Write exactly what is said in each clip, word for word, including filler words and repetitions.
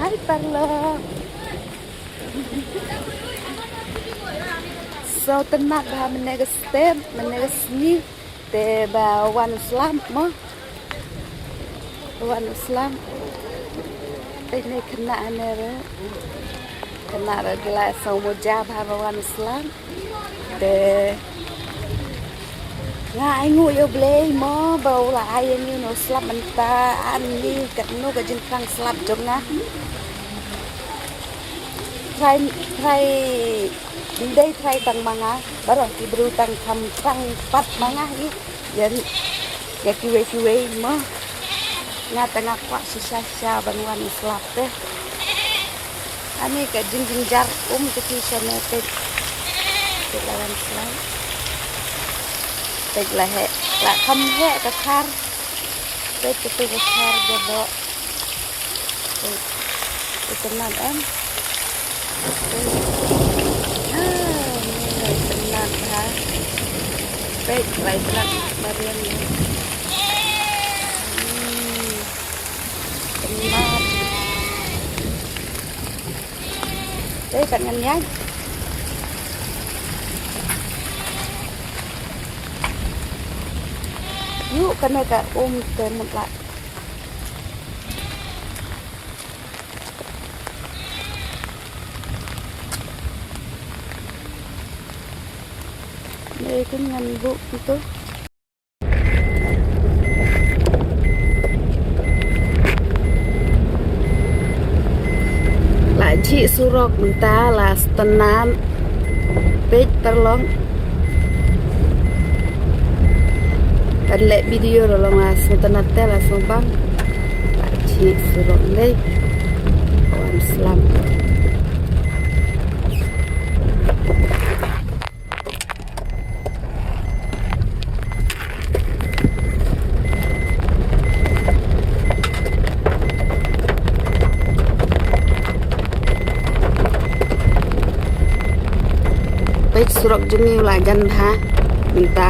Paralok. Sngewtynnat bha mynne ka step, mynne ka sngi. Te ba wan u slap mo. Ba wan u slap. Te ne khynnah ne ruh. Khynnah ruh ki la sngew moja bha ba wan u slap. Te nga ai nguh ïa U Blei mo ba u la ai ïa ngi une u slap mynta. Ani katno ka jingthrang slap jong nga. Trai, trai, dei trai tang ma nga. Baroh ki briew tang kham thrang pat ma nga hi. Ïa, ïa kiwei kiwei mo. Nga te nga kwah shisha shisha ban wan slap te. Ani ka jingjynjar um te ki shane peit. Peit la wan slap. Peit la heh. La kham heh ka khar. Peit katu ka khar ka doh. Peit. Peit, tynnat em. Peit. Ah, ni, tynnat ha. Peit, la tynnat mariang ni. Hmm. Tynnat. Peit, kat ngan ïaid. Ïoh kane ka um te mut la. Dei kan ngan buh ito. La jhieh surok mynta, la sngewtynnat. Peit paralok. Kan leh video ruh long la sngewtynnat te la sngewbang. La jhieh surok lei. Wan slap. Peit surok jong ngi u la jan bha mynta.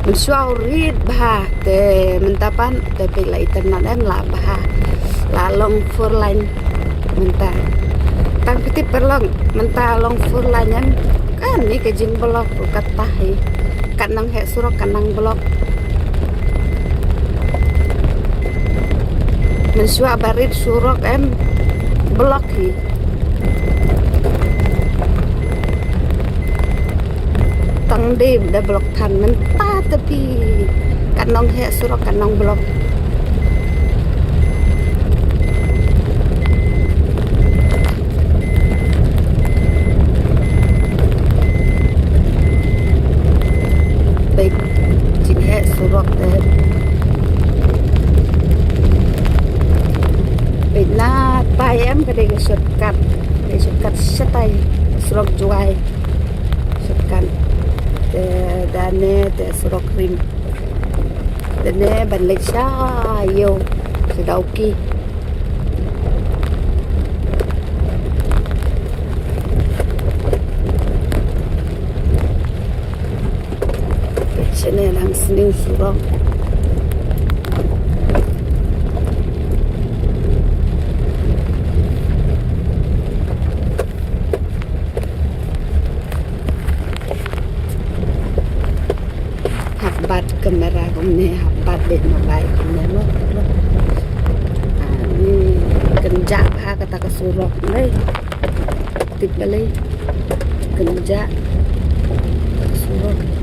Mynshuwa u rit bha. Te mynta pat te peit la itynnat em, la bha. La long four lane mynta. Tang phi tip paralok mynta long four lane em. Kane ka jingblok ruh kata hi. Kat nang heh surok kat nang blok. Mynshuwa ba rit surok em blok hi. Tang dei da blok than mynta te phi. Kat nang heh surok kat nang blok. Peit, jingeh surok te. Peit na tai em ka dei ka shortcut. Ka dei shortcut shatai surok Jowai. Shortcut. Te da ne te surok rim. Te ne ban leit sha ïew sha Dawki. Shane dang sniew surok. Hap bat kamera kumne, hap bat beit mobile kumne mo. Ani kynjah bha kata ka surok lei. Tip balei kynjah kata ka surok.